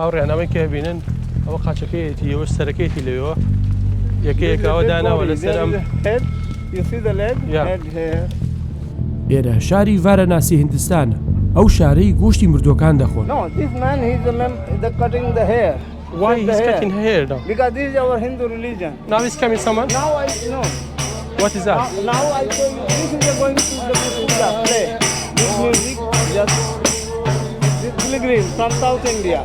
هاوڕێیان ئەمەی کە ئەبینن ئەوە قاچەکەیەتی ئەوەش سەرەکەیەتی لەوێوە یەکەیەکە ئەوە داناوە لەسەر ئەم Yeah. ئێرە شاری ڤارەناسی هندستانە، ئەو شارەی گۆشتی مردووەکان دەخۆن. No, this man he's the man the cutting the hair. Why Cut the he's cutting hair now? Because this is our Hindu religion. Now he's coming someone? Now I no. What is that? Now, now I show you this is the going to the puja play. This music just this pilgrim from South India.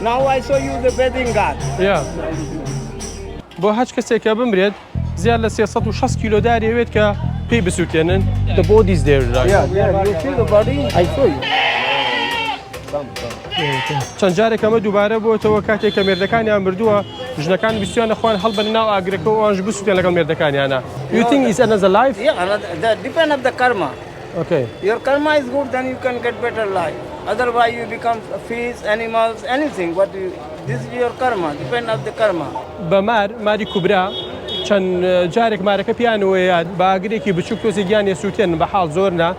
Now I show you the bathing ghat. Yeah. بۆ هەچ کەسێک کە بمرێت زیاد لە 360 کیلۆ داری ئەوێت کە پێی بسووتێنن The body is there right? Yeah, yeah. You see the body? I show you. چەند جارێک ئەمە دووبارە بۆتەوە کاتێک کە مێردەکانیان مردووە ژنەکان ویستیانە خۆیان هەڵبەنە ناو ئاگرەکە و ئەوانش بسووتێن لەگەڵ مێردەکانیانە You think is another life? Yeah, another, the depend of the karma. Okay. Your karma is good, then you can get better life. Otherwise, you become fish, animals, anything. But you, this is your karma. Depend of the karma. بە مار، ماری کوبرا، چەند جارێک مارەکە پیانەوەیە بە ئاگرێکی بچووک تۆزێک گیانی ئەسووتێنن بە حاڵ زۆر نا.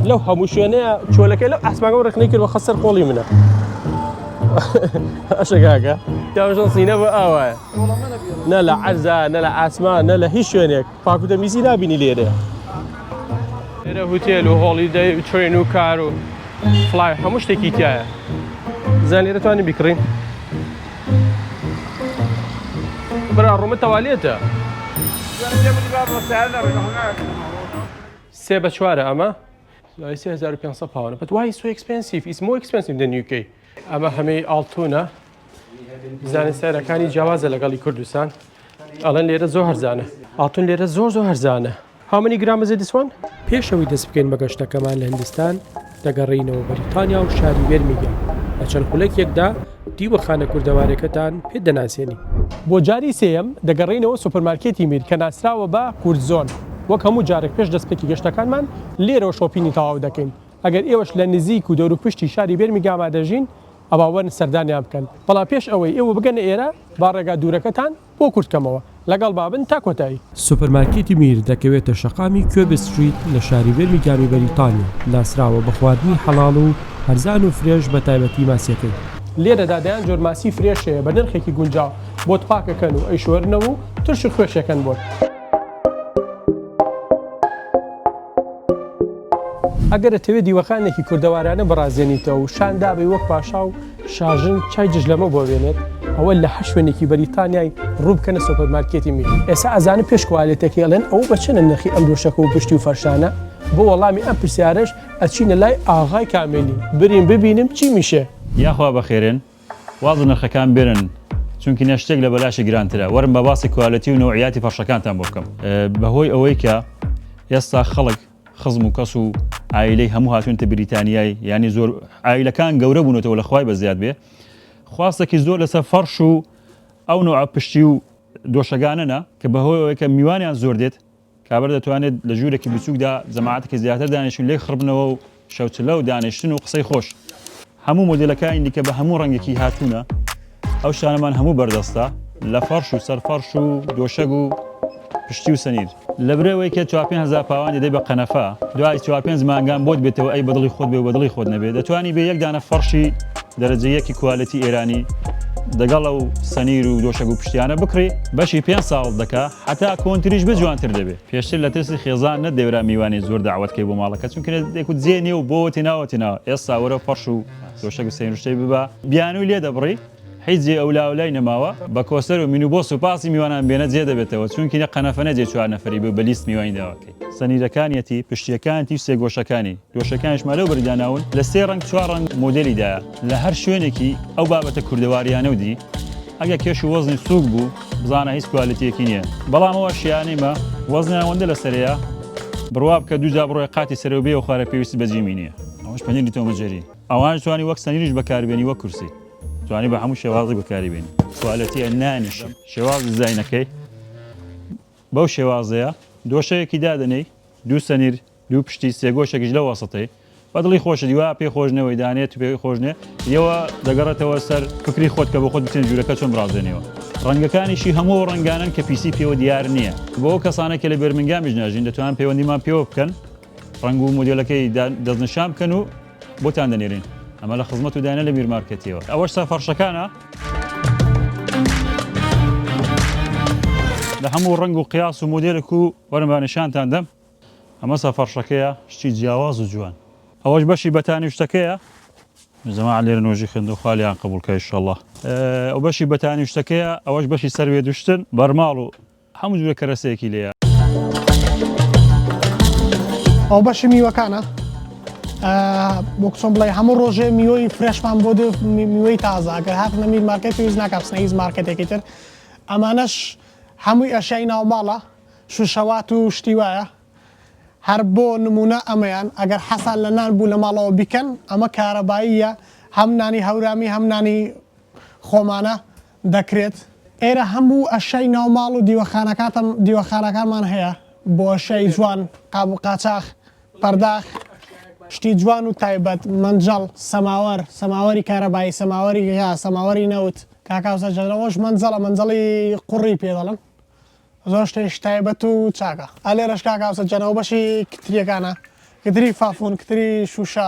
لەو هەموو شوێنەیە چۆلەکەی لەو ئاسمانەوە ڕخنەی کرد خە سەر قۆڵی منە ئەشە کاکە پیاوژن سینە بە ئاوایە نە لە عەرزا نە لە ئاسمان نە لە هیچ شوێنێک پاکوتە میسی نابینی لێرەیە لێرە هوتێل و holiday و train و car و fly هەموو شتێکی تایە زان لێرە توانین بیکڕین برا ڕوومە تەوالێتە سێ بە چوارە ئەمە 3500 پاونە but why is so expensive it's more expensive than UK ئەمە هەمەی ئاڵتونە بزانین سعرەکانی جیاوازە لەگەڵی کوردستان ئەڵێن لێرە زۆر هەرزانە ئاڵتون لێرە زۆر زۆر هەرزانە How many gram is it this one? پێش ئەوەی دەست بکەین بە گەشتەکەمان لە هندستان، دەگەڕێینەوە بەریتانیا و شاری بێرمیگام. لە چەند خولەکێکدا دیوەخانە کوردەوارەکەتان پێ دەناسێنین. بۆ جاری سێیەم دەگەڕێینەوە سوپەرمارکێتی میر کە ناسراوە بە کوردزۆن. وەک هەموو جارێک پێش دەستپێکی گەشتەکانمان لێرەوە shopping ی تەواو دەکەین. ئەگەر ئێوەش لە نزیک و دەوروپشتی شاری بێرمیگاما دەژین ئەوا وەرن سەردانیان بکەن. بەڵام پێش ئەوەی ئێوە بگەنە ئێرە با ڕێگا دوورەکەتان بۆ کورت کەمەوە. لەگەڵ با بن تا کۆتایی. سوپەرمارکێتی میر دەکەوێتە شەقامی کوێب ستریت لە شاری بێرمیگامی بەریتانیا، ناسراوە بە خواردنی حەڵاڵ و هەرزان و fresh بە تایبەتی ماسیەکەی. لێرەدا دەیان جۆر ماسی fresh هەیە بە نرخێکی گونجاو بۆت پاکەکەن و ئەیشۆرنەوە و ترش و خوێشەکەن بۆت. ئەگەر ئەتەوێ دیوەخانێکی کوردەوارانە بڕازێنیتەوە و شان دابەی وەک پاشا و شاژن چای جژلەمە بۆ بێنێت، ئەوە لە هەر شوێنێکی بەریتانیای ڕوو بکەنە سۆپەرمارکێتی میر. ئێستا ئەزانم پێش کوالێتەکەی ئەڵێن ئەوە بە چەنە نرخی ئەم دۆشەکە و پشتی و فەرشانە؟ بۆ وەڵامی ئەم پرسیارەش ئەچینە لای ئاغای کامێلی بریم ببینم چی میشێ. یاخوا بەخێرێن واز لە نرخەکان بێنن چونکینە شتێک لە بەلاشی گرانترە وەرن با باسی quality و نەوعیاتی فەرشەکانتان بۆ بکەم بەهۆی ئەوەی کە ئێستا خەڵک خزم و کەس و عایلەی هەموو هاتوونتە بریتانیای یانی زۆر عایلەکان گەورە بوونەتەوە لە خوای بەزیاد بێ خواستێکی زۆر لەسەر فەرش و ئەو نوعە پشتی و دۆشەگانەنە کە بەهۆی ئەوەی کە میوانیان زۆر دێت کابرا دەتوانێت لە ژوورێکی بچووکدا جەماعەتێکی زیاتر دانیشن لێک خڕبنەوە و شەوچلە و دانیشتن و قسەی خۆش. هەموو مۆدێلەکانی دیکە بە هەموو ڕەنگێکی هاتوونە، ئەو شتانەمان هەموو بەردەستە لە فەڕش و سەرفەڕش و دۆشەگ و پشتی و سەنیر. لەبری ئەوەی کە چوار پێنج هەزار پاوان دەدەی بە قەنەفە، دوای چوار پێنج مانگان بۆت بێتەوە ئەی بە دڵی خۆت بێ و بە دڵی خۆت نەبێ، دەتوانی بێ یەک دانە فەڕشی دەرەجە یەکی quality ئێرانی دەگەڵ ئەو سەنیر و دۆشەگ و پشتیانە بکڕی، بەشی پێنج ساڵ دەکا، هەتا کۆنتریش بێ جوانتر دەبێ. پێشتر لە ترسی خێزان نەتدەوێرا میوانی زۆر دەعوەت کەی بۆ ماڵەکە چونکە دەیکوت جێ نیە و بۆوە تێناوە تێناوە ئێستا وەرە فەڕش و دۆشەک و سەیر و شتەی ببە بیانووی لێ دەبڕی هیچ جێ ئەولاولای نەماوە بە coaster و مینوبۆس و پاسی میوانان بێنە جێ دەبێتەوە چونکینە قەنەفە نە جێ چوار نەفەری بێ و بە لیست میوانی داواکەی. سەنیرەکانیەتی، پشتیەکانتی و سێگۆشەکانی، دۆشەکانیشمان لەو بەری داناون لە سێ ڕەنگ چوار ڕەنگ مۆدێلی دایە لە هەر شوێنێکی ئەو بابەتە کوردەواریانە و دی ئەگە کێش و وەزنی سوک بوو بزانە هیچ quality یەکی نییە بەڵام ئەوە شیانەی مە وەزنیان ئەوەندە لەسەرەیە بڕوا بکە دووجا بڕۆی قاتی سەرەوە بێ و خوارە پێویستی بە gym ی نییە ئەوەش پەنیری تۆمەجێری ئەوانش توانی وەک سەنیریش بەکاربێنی وەک کورسی توانی بە هەموو شێوازێک بەکاری بێنی quality یە نانیشی شێواز دیزاینەکەی بەو شێوازەیە دۆشەیەکی دادەنێی دوو سەنیر دوو پشتی سێگۆشێکیش لەو وەسەتەی بە دڵی خۆشت وا پێی خۆش نەوەی دانێت و پێی خۆش نێ یەوە دەگەڕێتەوە سەر فکری خۆت کە بۆ خۆت بچێن ژوورەکە چۆن بڕازێنیەوە ڕەنگەکانیشی هەموو ئەو ڕەنگانەن کە پیسی پێوە دیار نییە بۆ ئەو کەسانە کە لە بێرمنگامیش ناژین دەتوانن پەیوەندیمان پێوە بکەن. ڕەنگ و مۆدێلەکەی دەستنیشان بکەن و بۆتان دەنێرین. ئەمە لە خزمەت و دانە لە میر مارکێتیەوە. ئەوەش سەر فەرشەکانە. لە هەموو ڕەنگ و قیاس و مۆدێلێک و وەرن با نیشانتان دەم. ئەمە سەر فەرشەکەیە، شتی جیاواز و جوان. ئەوەش بەشی بەتانی و شتەکەیە. جەماعە لێرە نوێژی خوێندوە خوا لێیان قبوڵ کا ئیشەڵا. ئەو بەشی بەتانی و شتەکەیە، ئەوەش بەشی سەر وێدوشتن، بەرماڵ و هەموو جورە کەرەسەیەکی لێیە. ئەو بەشی میوەکانە وەک چۆن بڵێ هەموو ڕۆژێ میوەی fresh مان بۆ دێ میوەی تازە ئەگەر هاتنە میر مارکێت پێویست ناکا بچنە هیچ مارکێتێکی تر ئەمانەش هەمووی ئەشیای ناوماڵە شوشەوات و شتی وایە هەر بۆ نمونە ئەمەیان ئەگەر حەسان لە نان بوو لە ماڵەوە بیکەن ئەمە کارەباییە هەم نانی هەورامی هەم نانی خۆمانە دەکرێت. ئێرە هەموو ئەشیای ناو ماڵ و دیوەخانەکاتم دیوەخانەکانمان هەیە بۆ ئەشیای جوان قاب و قاچاخ پەرداخ شتی جوان و تایبەت مەنجەڵ سەماوەر سەماوەری کارەبایی سەماوەری غاز سەماوەری نەوت کاک هاوسەر جان ئەوەش مەنجەڵە مەنجەڵی قوڕی پێ دەڵێن زۆر شتێکی تایبەت و چاکە. ئا لێرەش کاک هاوسەر جان ئەوە بەشی کتریەکانە کتری فافون کتری شوشە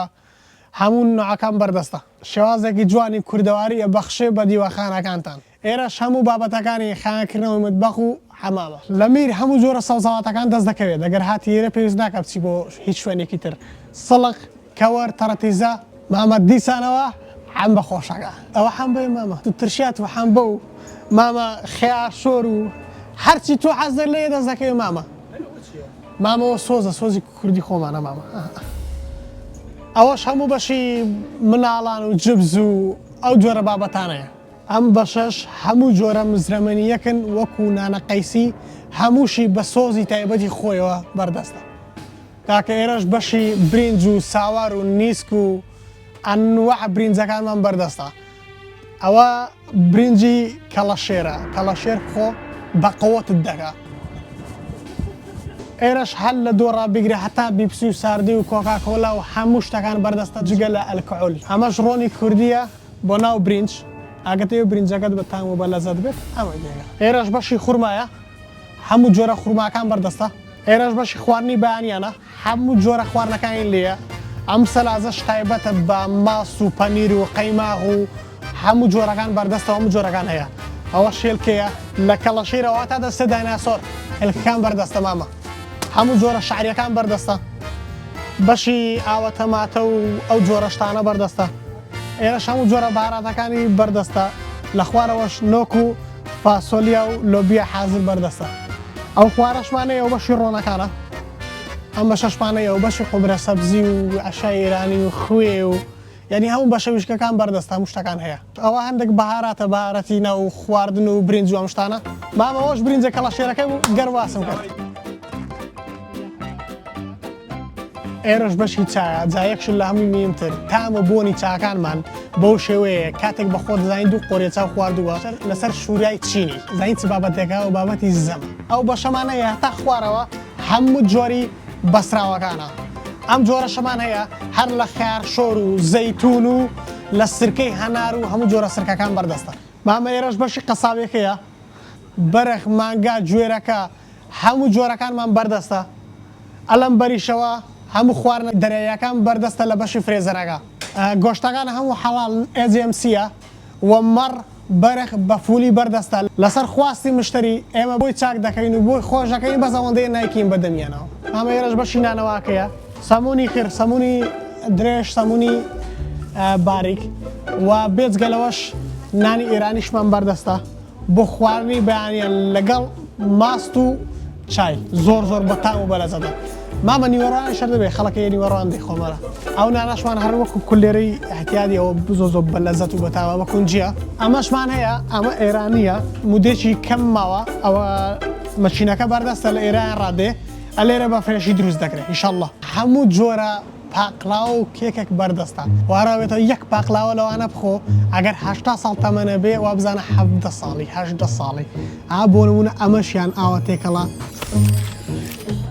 هەموو نوعەکان بەردەستە. شێوازێکی جوانی کوردەواری ئەبەخشێ بە دیوەخانەکانتان. ئێرەش هەموو بابەتەکانی خاوێنکردنەوەی متبەخ و حەمامە. لە میر هەموو جۆرە سەوزەواتەکان دەست دەکەوێت ئەگەر هاتی ئێرە پێویست ناکا بچی بۆ هیچ شوێنێکی تر سڵق، کەوەر، تەڕەتیزە. مامە دیسانەوە حەمبە خۆشەکە. ئەوە حەمبەیە مامە ترشیات و حەمبە و مامە خەیار شۆر و هەرچی تۆ حەزت لێیە دەست دەکەوێ مامە. مامە ئەوە سۆزە سۆزی کوردی خۆمانە مامە ئەوەش هەموو بەشی مناڵان و جبز و ئەو جۆرە بابەتانەیە. ئەم بەشەش هەموو جۆرە مزرەمەنییەکن وەکو نانە قەیسی هەمووشی بە سۆزی تایبەتی خۆیەوە بەردەستە. کاکە ئێرەش بەشی برینج و ساوار و نیسک و ئەنواع برینجەکانمان بەردەستە. ئەوە برنجی کەڵەشێرە کەڵەشێر بخۆ بەقوەتت دەکا. ئێرەش هەر لە دۆڕا بیگرە هەتا بیپسی و ساردی و کۆکا کۆلا و هەموو شتەکان بەردەستە جگە لە ئەلکعول. ئەمەش ڕۆنی کوردیە بۆ ناو برینج ئەگەر تەوێ برینجەکەت بە تام و بە لەزەت بێت ئەمە گێگە. ئێرەش بەشی خورمایە هەموو جۆرە خورماکان بەردەستە. ئێرەش بەشی خواردنی بەیانیانە هەموو جۆرە خواردنەکانی لێیە، ئەم سەلازەش تایبەتە بە ماست و پەنیر و قەیماغ و هەموو جۆرەکان بەردەستە و هەموو جۆرەکان هەیە، ئەوەش هێلکەیە لە کەڵەشێرەوە هەتا دەستە دایناسۆر هێلکەکان بەردەستە مامە هەموو جۆرە شەعریەکان بەردەستە بەشی ئاوە تەماتە و ئەو جۆرە شتانە بەردەستە ئێرەش هەموو جۆرە بەهاراتەکانی بەردەستە لە خوارەوەش نۆک و فاسۆلیا و لۆبیا حازر بەردەستە. ئەو خوارەشمان هەیە و بەشی ڕۆنەکانە ئەم بەشەشمان هەیە و بەشی قوبرە سەبزی و عەشای ئێرانی و خوێ و یعنی هەموو بەشە ویشکەکان بەردەستە هەموو شتەکان هەیە ئەوە هەندێک بەهاراتە بەهارەتی ناو خواردن و برنج و ئەم شتانە مامە ئەوەش برنجە کەڵەشێرەکە بوو گەر باسم کرد. ئێرەش بەشی چایە جا یەک شت لە هەمووی مهمتر تام و بۆنی چاکانمان بەو شێوەیە کاتێک بە خۆت دەزانی دوو قۆریە چاو خواردووە لەسەر شورای چینی زانی چ بابەتێکە و بابەتی زەمە ئەو بەشەمان هەیە هەتا خوارەوە هەموو جۆری بەسراوەکانە ئەم جۆرەشەمان هەیە هەر لە خەیار شۆر و زەیتون و لە سرکەی هەنار و هەموو جۆرە سرکەکان بەردەستە مامە ئێرەش بەشی قەسابێکەیە بەرخ مانگا گوێرەکە هەموو جۆرەکانمان بەردەستە ئەلەم بەریشەوە هەموو خواردنە دەریاییەکان بەردەستە لە بەشی freezer ەکە گۆشتەکان هەموو حەڵاڵ AGMC یە و مەڕ بەرخ بە full ی بەردەستە لەسەر خواستی مشتەری ئێمە بۆی چاک دەکەین و بۆی خۆش دەکەین بەس ئەوەندەیە نایکەین بە دەمیانەوە ئەمە ئێرەش بەشی نانەواکەیە سەمونی خر سەمونی درێژ سەمونی باریک و بێجگە لەوەش نانی ئێرانیشمان بەردەستە بۆ خواردنی بەیانیان لەگەڵ ماست و چای زۆر زۆر بەتام و بەلەزەتە مامە نیوەڕۆیان شەر دەبێ خەڵەکەی نیوەڕۆان دەیخۆمەرە ئەو نانەشمان هەر وەکو کولێرەی احتیادی ئەوە زۆر زۆر بەلەزەت و بەتامە بە کونجیە ئەمەشمان هەیە ئەمە ئێرانیە مودێکی کەم ماوە ئەوە مەکینەکە بەردەستە لە ئێران ڕادێ ئەلێرە بە fresh ی دروست دەکرێت ئیشەڵڵا هەموو جۆرە پاقلاوە و کێکێک بەردەستە. واراوێتەوە یەک پاقلاوە لەوانە بخۆ ئەگەر 80 ساڵ تەمەنە بێ وابزانە 17 ساڵی 18 ساڵی ئا بۆ نمونە ئەمەشیان ئاوە تێکەڵە.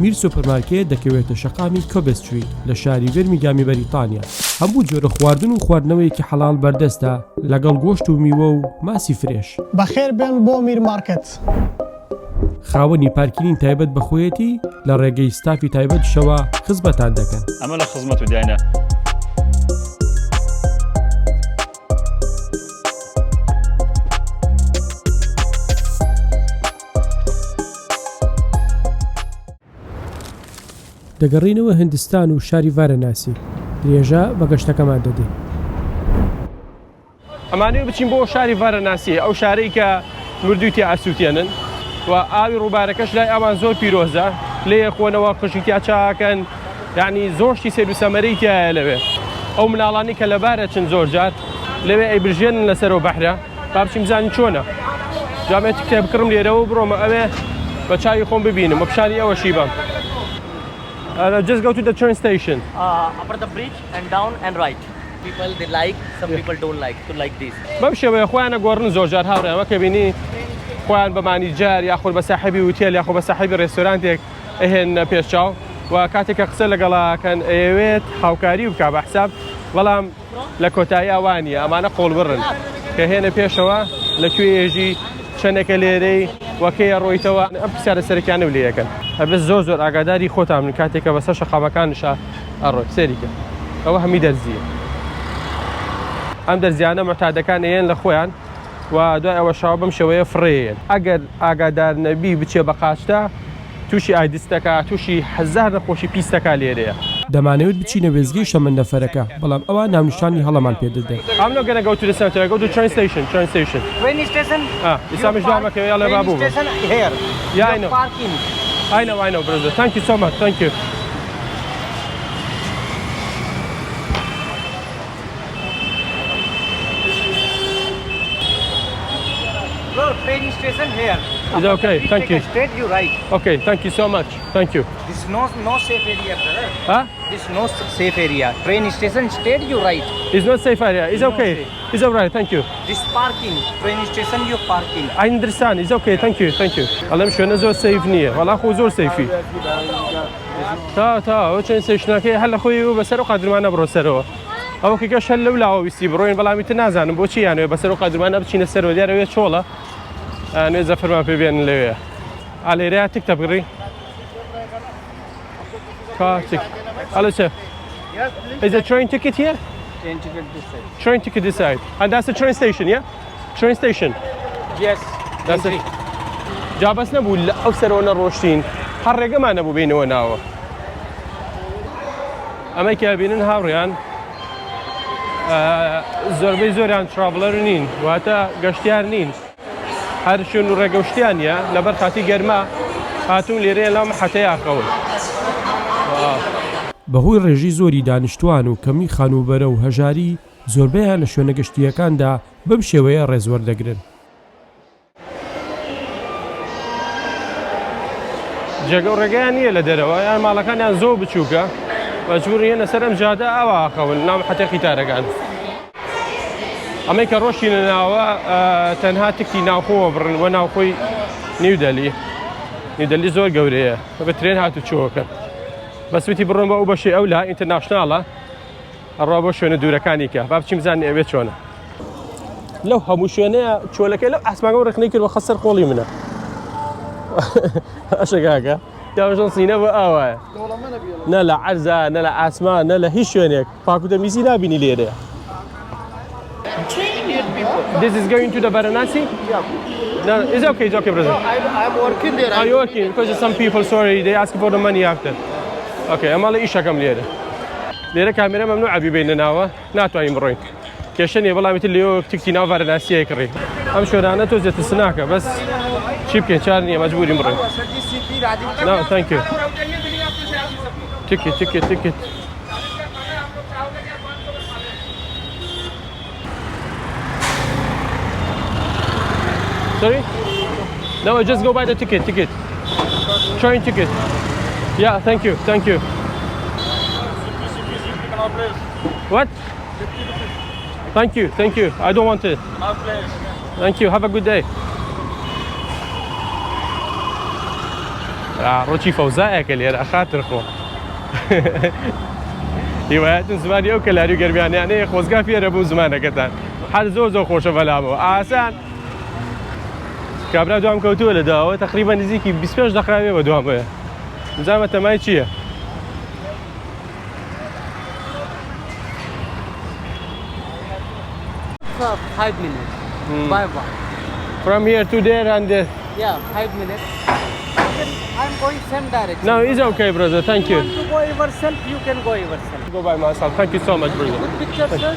میر سوپەرمارکێت دەکەوێتە شەقامی کۆبێ ستریت لە شاری بێرمینگامی بەریتانیا. هەموو جۆرە خواردن و خواردنەوەیەکی حەڵاڵ بەردەستە لەگەڵ گۆشت و میوە و ماسی fresh. بەخێر بێن بۆ میر مارکێت. خاوەنی پارکینی تایبەت بە خۆیەتی لە ڕێگەی ستافی تایبەتیشەوە خزمەتان دەکەن. ئەمە لە خزمەت و داینە. دەگەڕێینەوە هندستان و شاری ڤارەناسی، درێژە بە گەشتەکەمان دەدەین. ئەمانەوێ بچین بۆ شاری ڤارەناسی، ئەو شارەی کە مردووی تیا ئەسووتێنن و ئاوی ڕووبارەکەش لای ئەوان زۆر پیرۆزە، لێی ئەخۆنەوە، قژی تیا چاکەن، یانی زۆر شتی سەیر و سەمەرەی تیایە لەوێ. ئەو مناڵانەی کە لەبار ئەچن زۆر جار لەوێ ئەیبرژێنن لەسەر ئەو بەحرە. با بچین بزانین چۆنە. جا ئەمەوێ تکتێ بکڕم لێرەوە و بڕۆمە ئەوێ بە چاوی خۆم ببینم و پیشانی ئەوەشی بەم. Just go to the train station. Upper the bridge and down and right. People they like, some people don't like. So like this. بەم شێوەیە خۆیان ئەگۆڕن زۆر جار هاوڕێیان وەک ئەبینی خۆیان بە مانیجەر یاخود بە ساحێبی وتێل یاخود بە ساحێبی ڕێستۆرانتێک ئەهێننە پێش چاو و کاتێک کە قسە لەگەڵا ئەکەن ئەیەوێت هاوکاری بکا بە حساب بەڵام لە کۆتاییا وا نییە ئەمانە قۆڵبڕن کە هێنە پێشەوە لە کوێ ئێژی چەندێکە لێرەی و کەی ئەڕۆیتەوە ئەم پرسیارە سەرەکیانە لێ ئەکەن ئەبێت زۆر زۆر ئاگاداری خۆتان بن کاتێک کە بەسەر شەقامەکانشا ئەڕۆی سەیری کە ئەوە هەمی دەرزیە ئەم دەرزیانە معتادەکان ئەیەن لە خۆیان و دوای ئەوە شاوە بەم شێوەیە فڕێیەن ئەگەر ئاگادار نەبی بچێ بە قاچتا تووشی ئایدس دەکا تووشی هەزار نەخۆشی پیس دەکا لێرەیە. دەمانەوێت بچینە وێستگەی شەمەندەفەرەکە، بەڵام ئەوان ناونیشانی هەڵەمان پێ دەدەن. I'm not gonna go to the center, I go to train station, train station. Train station? ئا، ئیستا منیش دوام ئەکەوێ ئەڵێ با بووم. Train station here. Yeah, I know. Parking. I know, I know, brother. Thank you so much. Thank you. Bro, train station here. Is okay, thank you. Straight you right. Okay, thank you so much. Thank you. This no no safe area, brother. Huh? This no safe area. Train station straight you right. It's not safe area. It's okay. It's all right. Thank you. This parking. Train station you parking. I understand. It's okay. Thank you. Thank you. ئەڵێم شوێنە زۆر safe نییە. وەڵا خۆ زۆر safe ی. تا تا ئەو train station ەکەی هەر لە خۆی و بەسەر و قادرمانە بڕۆ سەرەوە. ئەوە کە گەشت هەر لەو لاوە ویستی بڕۆین بەڵام ئیتر نازانم بۆچی یانەوێ بەسەر و قادرمانە بچینە سەرەوە دیارە وێ چۆڵە. ئەنوێ زەفەرمان پێ بێنن لەوێ. ئا لێرەیە تکتە بگڕی. Car ticket. Hello sir. Is the train ticket here? Train ticket this side. Train ticket this side. And that's the train station, yeah? Train station. Yes. That's it. جا بەس نەبوو لە ئەو سەرەوە نەڕۆشتین هەر ڕێگەمان نەبوو بینەوە ناوە ئەمەی کە بینن هاوڕیان زۆربەی زۆریان traveler نین واتە گەشتیار نین هەر شوێن و ڕێگە و شتیان نییە لەبەر خاتی گەرما هاتوون لێرەیە لەم حەتەیا خەون. بەهۆی ڕێژەی زۆری دانیشتووان و کەمی خانووبەرە و هەژاری، زۆربەیان لە شوێنە گشتییەکاندا بەم شێوەیە ڕێز وەردەگرن. جێگە و ڕێگەیان نییە لە دەرەوە یان ماڵەکانیان زۆر بچووکە مەجبور یەنە سەر ئەم جادە ئاوا ئەخەون ناو حەتەی قیتارەکان. ئەمەی کە ڕۆشتینە ناوە تەنها تکتی ناوخۆوە بڕن وە ناوخۆی نیودەلی نیودەلی زۆر گەورەیە بە ترێن هات و چۆکە بەس وتی بڕۆن بە ئەو بەشی ئەو لا international ە ئەڕوا بۆ شوێنە دوورەکانی کە با بچیم بزانین ئەوێ چۆنە لەو هەموو شوێنەیە چۆلەکەی لەو ئاسمانەوە ڕخنەی کرد وە خەسەر قۆڵی منە ئەشەگاکە یاژەن سینە بە ئاوایە نە لە عەرزا نە لە ئاسمان نە لە هیچ شوێنێک پاک و تەمیزی نابینی لێرەیە. This is going to the Varanasi? Yeah. No, it's okay, it's okay, brother. No, I'm working there. Are you working? Because some people, sorry, they ask for the money after. Okay, ئەمەڵە ئیشەکەم لێرە. لێرە کامێرە مەمنوعە بیبەینە ناوە، ناتوانین بڕۆین. کێشە نییە بەڵام ئیتر لێوە تکتی ناو ڤارەناسییە کڕی. ئەم شوێنانە تۆزێ ترسناکە بەس چی بکەین چار نییە مەجبورین بڕۆین. No, thank you. Ticket, ticket, ticket. Sorry? No, I just go buy the ticket, ticket. Train ticket. Yeah, thank you, thank you. What? Thank you, thank you. I don't want it. Thank you. Have a good day. ڕۆچی فەوزایەکە لێرە خاتر خۆ هیوایەتن زمانی ئەو کەلاری و گەرمیانیانەیە خۆزگا فێرە بوو زمانەکەتان هەر زۆر زۆر خۆشە بەلامەوە ئاسان. کابرا دوام کەوتووە لە داوە تقریبا نزیکی 25 دقیقە بە دوام هەیە بزانمە تەمای چییە؟ 5 minutes. By walk. From here to there and there. Yeah, 5 minutes. I'm going same direction. No, it's okay, brother. Thank you. Want to go yourself, you can go yourself. Go by myself. Thank you so much, brother. Good picture, sir.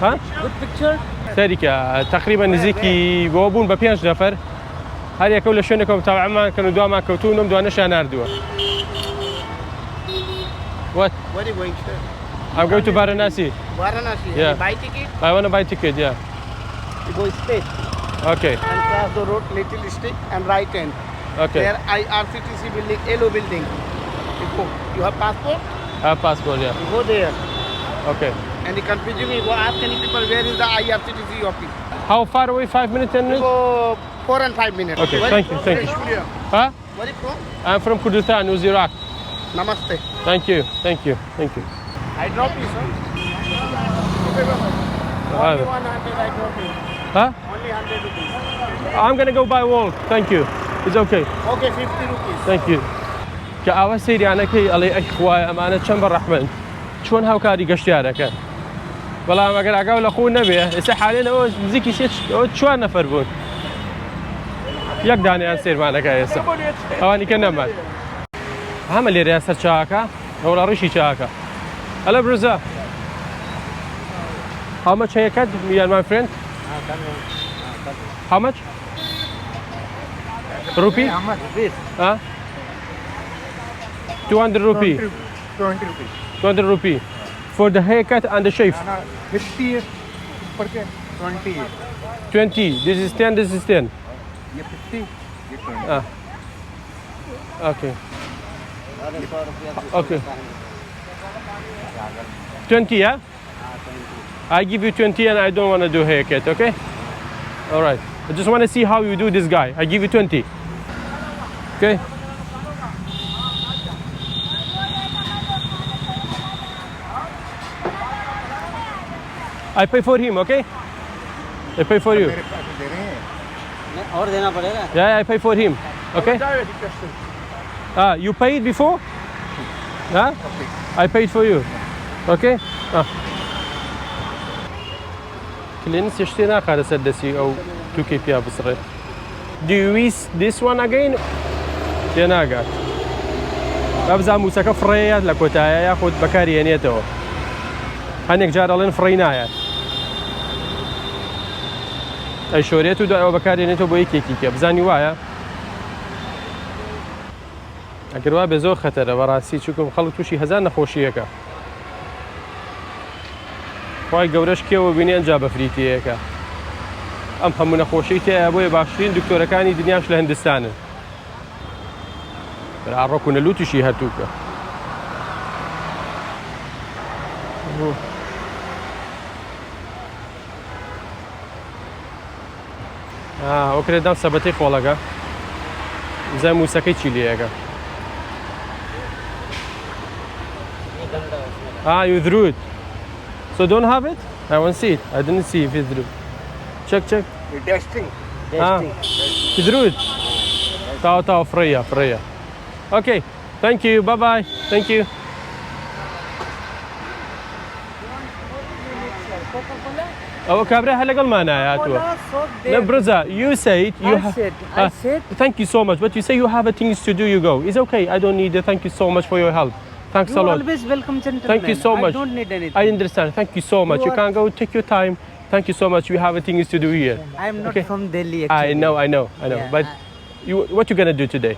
Huh? Good picture. سەریکە تقریبا نزیکی بۆ بوون بە پێنج نەفەر هەر یەکە و لە شوێنێکەوە متابعەمان کەن و دوامان کەوتوون و دوانەشیان ناردووە. What? Where are you going, sir? I'm going to Varanasi. Varanasi. Yeah. You buy ticket, I want to buy ticket, yeah. you go straight Okay, and cross the road, little stick and right hand. okay. There IRCTC building, yellow building. You go. You have passport, I have passport, yeah. you go there. Okay. And the confusing, you go ask any people where is the IRCTC office. How far away? 5 minutes, 10 You minutes? go 4 and 5 minutes. Okay, Where thank you, from? thank you. Surya. Huh? Where you from? I'm from Kurdistan, New Iraq. Namaste. Thank you, thank you, thank you. I drop you, sir. Okay, bye-bye. Only 100 I drop you. Huh? Only 100 rupees. I'm gonna go by walk. Thank you. It's okay. Okay, 50 rupees. Thank you. کە ئاوا سەیریانەکەی ئەڵێ ئەی خوایە ئەمانە چەند بە ڕەحمن چۆن هاوکاری گەشتیارەکەن بەڵام ئەگەر ئاگاو لە خۆ نەبێ ئێستا حالێن ئەوە نزیکی سێ ئەوە چوار نەفەر بوون یەک دانیان سێرمانەکە ئێستا ئەوانی کە نەمان هەمە لێرەیە سەر چاکە ئەوڵا ڕیشی چاکە ئەلە برزە How much haircut, me and my friend? How much? Rupee? Huh? 200 rupee. 20 rupees. 200 rupee for the haircut and the shave. ना 50 है ऊपर के 20 है 20. This is 10, this is 10. ये 50 ये 20 Ah. Okay. Okay. 20, yeah? I give you 20 and I don't want to do haircut, okay? All right. I just want to see how you do this guy. I give you 20. Okay? I pay for him, okay? I pay for you. मेरे पास दे रहे हैं और देना पड़ेगा Yeah, I pay for him. Okay? Ah, you paid before? Huh? I paid for you. Okay? Ah. کلێنس شتێ ناخاتە سەر دەستی ئەو توکەی پیا بسڕێ. Do you use this one again? تێ ناگات. با بزانم موسەکە فڕێیات لە کۆتایە یاخود بەکاری هێنێتەوە. هەنێک جار ئەڵێن فڕێی نایات. ئەیشۆرێت و دوای ئەوە بەکارێنێتەوە بۆ یەکێکی کە بزانی وایە. ئەگەر وا بێ زۆر خەتەرە بەڕاستی چونکە خەڵک تووشی هەزار نەخۆشیەکە. خوای گەورەش کێوە بینێ ئەنجا بەفری تێیەکە. ئەم هەموو نەخۆشی تێیە بۆیە باشترین دکتۆرەکانی دنیاش لە هندستانن. برا ڕۆکونە لوتیشی هەتووکە. ئەوە دام سەبەتەی خۆڵەکە بزانم موسەکەی چی لێیەکە. Ah, you threw it. So don't have it? I want to see it. I didn't see if you threw. Check, check. Testing Ah, you threw it. تاو تاو فريا فريا. Okay. Thank you. Bye bye. Thank you. ئەوە کابرا هەر لەگەڵمانایە هاتووە. No, brother, you said you I said, I said. Thank you so much, but you say you have a things to do. You go. It's okay. I don't need it. Thank you so much for your help. Thanks You a lot. always welcome, gentlemen. Thank you so much. I don't need anything. I understand. Thank you so much. You You can go. Take your time. Thank you so much. We have a things to do here. I am not Okay. from Delhi. I Actually. know, I know, I know. Yeah, But you, what you gonna do today?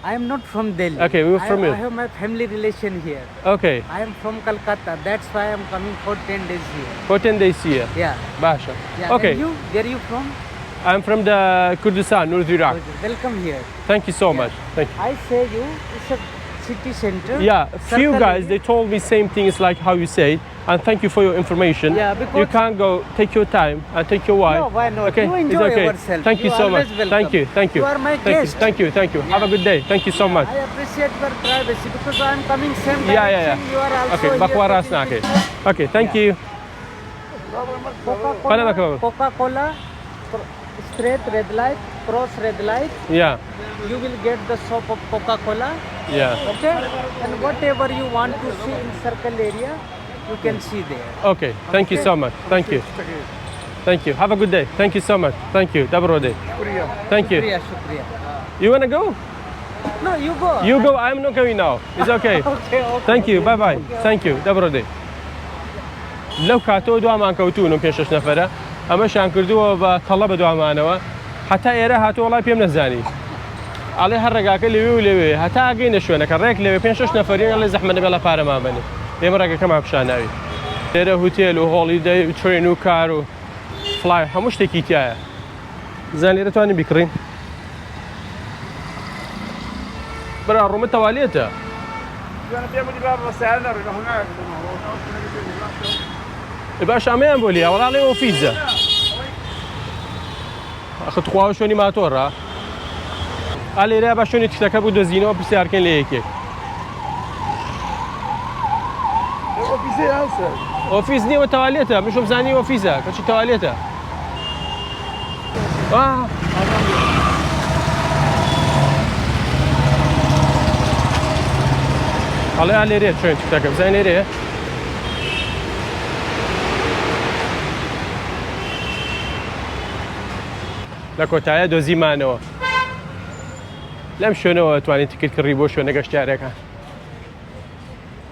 I am not from Delhi. Okay, we were from I, here. I have my family relation here. Okay, I am from Calcutta. That's why I am coming for 10 days here. for 10 days here. Yeah. Basha. Yeah. Okay, And you, where you from? I'm from the Kurdistan, North Iraq. Welcome here. Thank you so much. Thank you. I say you, it's a city center. Yeah, few Circle guys area. they told me same things like how you say, and thank you for your information. Yeah, you because- can go take your time and take your wife. No, why not? Okay, You it's enjoy okay. yourself. Thank you You so much. always welcome. Thank you, thank you. You are my thank guest. You, thank you, thank you. Have a good day. Thank you so much. I appreciate your privacy because I am coming same Yeah, yeah, direction. yeah. You are also Okay, here بخوا taking راست ناکەی. picture. Okay, thank you. Coca-Cola, Panama Cola. Coca-Cola, Straight red light, cross red light. Yeah. You will get the shop of Coca-Cola. Yeah. Okay. And whatever you want to see in circle area, you can see there. Okay. Thank you so much. Thank you. Thank you. Have a good day. Thank you so much. Thank you. Dabro day. Thank you. Shukriya, shukriya. You wanna go? No, you go. You go. I'm not going now. It's okay. Okay, okay. Thank you. Bye bye. Thank you. Dabro day. لەو کاتەوە دوامان کەوتوون و پێ شەش نەفەرە ئەمەشیان کردووە بە تەڵە بە دوامانەوە هەتا ئێرە هاتووە وەڵای پێم نەزانی ئەڵێ هەر ڕێگاکە لەوێ و لەوێ هەتا ئەگەینە شوێنەکە ڕێک لەوێ پێ شەش نەفەرین ئەڵێ زەحمە نەبێ لە پارەمان بەنێ ئێمە ڕێگەکەمان پیشاناوی لێرە هوتێل و holiday و train و car و fly هەموو شتێکی تایە زان لێرە توانین بیکڕین برا ڕوومە تەوالێتە باش ئەمەیان بۆ لیا وەڵا ئەڵێ ئۆفیزە ئەخ تخوا شوێنی ماتۆڕە ئا لێرە بە شوێنی تشتەکە بوو دۆزینەوە پرسیارکەین لە یەکێک ئۆفیس نییە تەوالێتە مشم زانی ئۆفیسە کەچی تەوالێتە ئەڵێ ئا لێرەیە چۆن تشتەکە بزانین لێرەیە لە کۆتایە دۆزیمانەوە لەم شوێنەوە توانین تکت کڕی بۆ شوێنە گەشتیارەکان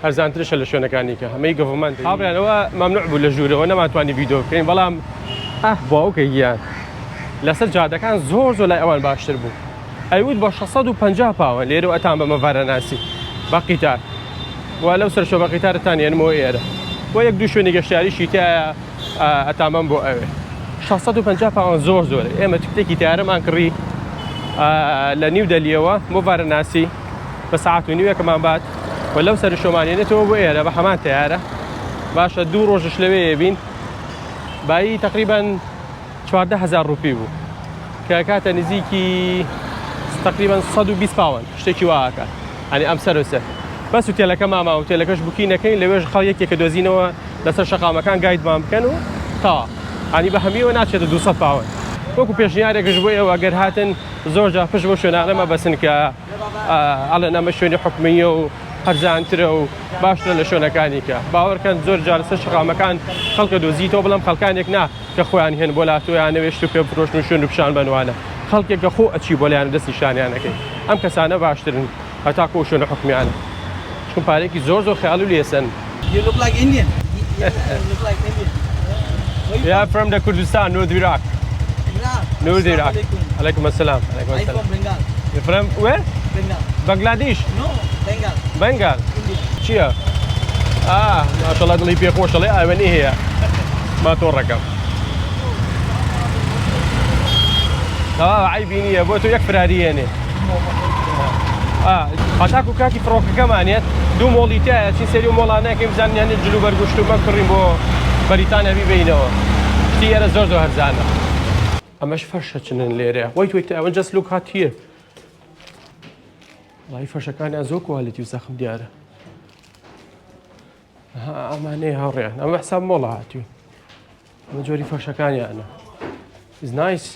هەرزانترشە لە شوێنەکانی کە هەمەی government هاوڕێیانەوە مەمنوع بوو لە ژوورەوە نەمانتوانی ڤیدیۆ بکەین بەڵام ئاه باوکە گیان لەسەر جادەکان زۆر زۆر لای ئەوان باشتر بوو ئەیوت بە 650 پاوە لێرە ئەتان بەمە ڤارەناسی بە قیتار و لەو سەرشۆ بە قیتارتان یەنمەوە ئێرە بۆ یەک دوو شوێنی گەشتیاریشی تایە ئەتامەم بۆ ئەوێ 650 پاوەن زۆر زۆرە ئێمە تکتێکی تارەمان کڕی لە نیو دەلیەوە بۆ ڤارەناسی بە سەعات و نیوێکمان بات و لەو سەر شۆمانێنێتەوە بۆ ئێرە بە هەمان تەیارە باشە دوو ڕۆژش لەوێ بین بایی تقریبان 14 هزار ڕوپی بوو کە کاتە نزیکی تقریبا 120 پاوەن شتێکی واکە ئەنی ئەم سەر و سەر بەس هوتێلەکە ماما هوتێلەکەش booking نەکەین لەوێش خەڵ یەکێکە دۆزینەوە لەسەر شەقامەکان guide مان بکەن و تا ئەنی بە هەمیەوە ناچێتە 200 پاوەن وەکو پێشنیارێکش بۆ ئێوە ئەگەر هاتن زۆر جار پشت بۆ شوێنانە مەبەسن کە ئەڵێن ئەمە شوێنی حکومیە و هەرزانترە و باشترە لە شوێنەکانی کە باوەڕکەن زۆر جار لەسەر شەقامەکان خەڵکە دۆزیتەوە بەڵام خەڵکانێک نا کە خۆیان هێن بۆ لاتۆیانەوێ شت و پێ بفرۆشن و شوێن و پیشان بەنوانە خەڵکێک کە خۆ ئەچی بۆ لایەن دەست نیشانیانەکەی ئەم کەسانە باشترن هەتاکو ئەو شوێنە حکومیانە چون پارێکی زۆر زۆر خەیاڵ و لێسەن. You look like Indian. Yeah, you look like Indian. Where you Yeah, from the Kurdistan, North Iraq. from? Iraq. North Iraq. Assalamu alaikum. عليكم السلام. عليكم I'm السلام. from Bengal. You're from where? Bengal. Bangladesh. No, Bengal. Bengal. India. چییە؟ ئا ماشەڵڵا دڵی پێ خۆشە ڵێ ئاوێنی هەیە ماتۆڕەکەم تەواو عیبی نییە بۆ تۆ یەک فراری هێنێ هەتاکو کاتی فڕۆکەکەمانێت دوو مۆڵی تایە چین سەری و مۆڵانەکەی بزانین هەنێ جل و بەرگوشت و مەکڕین بۆ بەریتانیا بیبەینەوە شتی ئێرە زۆر زۆر هەرزانە ئەمەش فەرشە چنن لێرە wait wait ئەوە just look at here وڵی فەرشەکانیان زۆر quality و زەخم دیارە ئەمانەیە هاوڕێیان ئەمە حساب مۆڵە هاتووی ئەمە جۆری فەرشەکانیانە is nice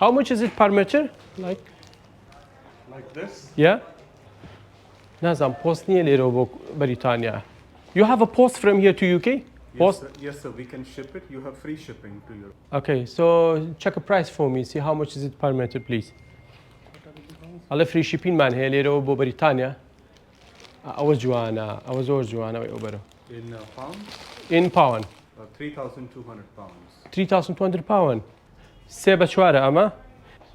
How much is it per meter? Like Like this? yeah? نازانم پۆست نییە لێرەوە بۆ بەریتانیا. You have a post from here to UK? Yes, Post? sir. Yes, sir. We can ship it. You have free shipping to Europe. Okay, so check a price for me. See how much is it per meter, please. ئەڵێ free shipping مان هەیە لێرەوە بۆ بەریتانیا. ئەوە جوانە، ئەوە زۆر جوانە ئەوەی ئەو بەرەوە. In pounds, In pound. 3,200 pounds. 3200 pound. سێ بە چوارە ئەمە.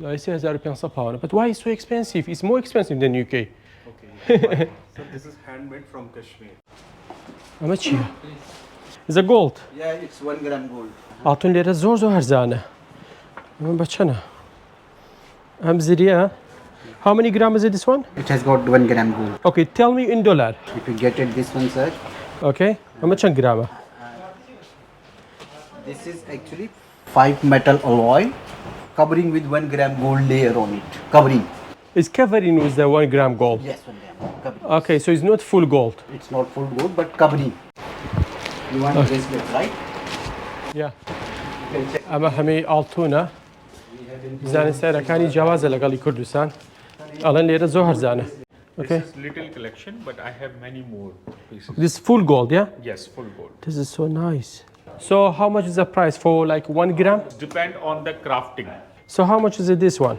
3500 pound. But why is so expensive? It's more expensive than UK. Okay. fine. so this is handmade from Kashmir. ئەمە چییە؟ Is a gold. Yeah, it's 1 gram gold. ئاڵتون لێرە زۆر زۆر هەرزانە. ئەمە بە چەنە؟ ئەم زریە How many gram is it this one? It has got 1 gram gold. Okay, tell me in dollar. If you get it this one, sir, Okay. ئەمە چەند گرامە؟ this is actually five metal alloy covering with 1 gram gold layer on it. Covering. It's covering with the 1 gram gold. Yes, 1 gram. Covering. Okay, so it's not full gold. It's not full gold, but covering. You want bracelet, right? Yeah. ئەمە هەمەی ئاڵتونە بزانین سعرەکانی جیاوازە لەگەڵی کوردستان ئەڵێن لێرە زۆر هەرزانە. Okay. This is little collection, but I have many more pieces. This full gold, yeah? Yes, full gold. This is so nice. So how much is the price for like 1 gram? Depend on the crafting. So how much is it this one?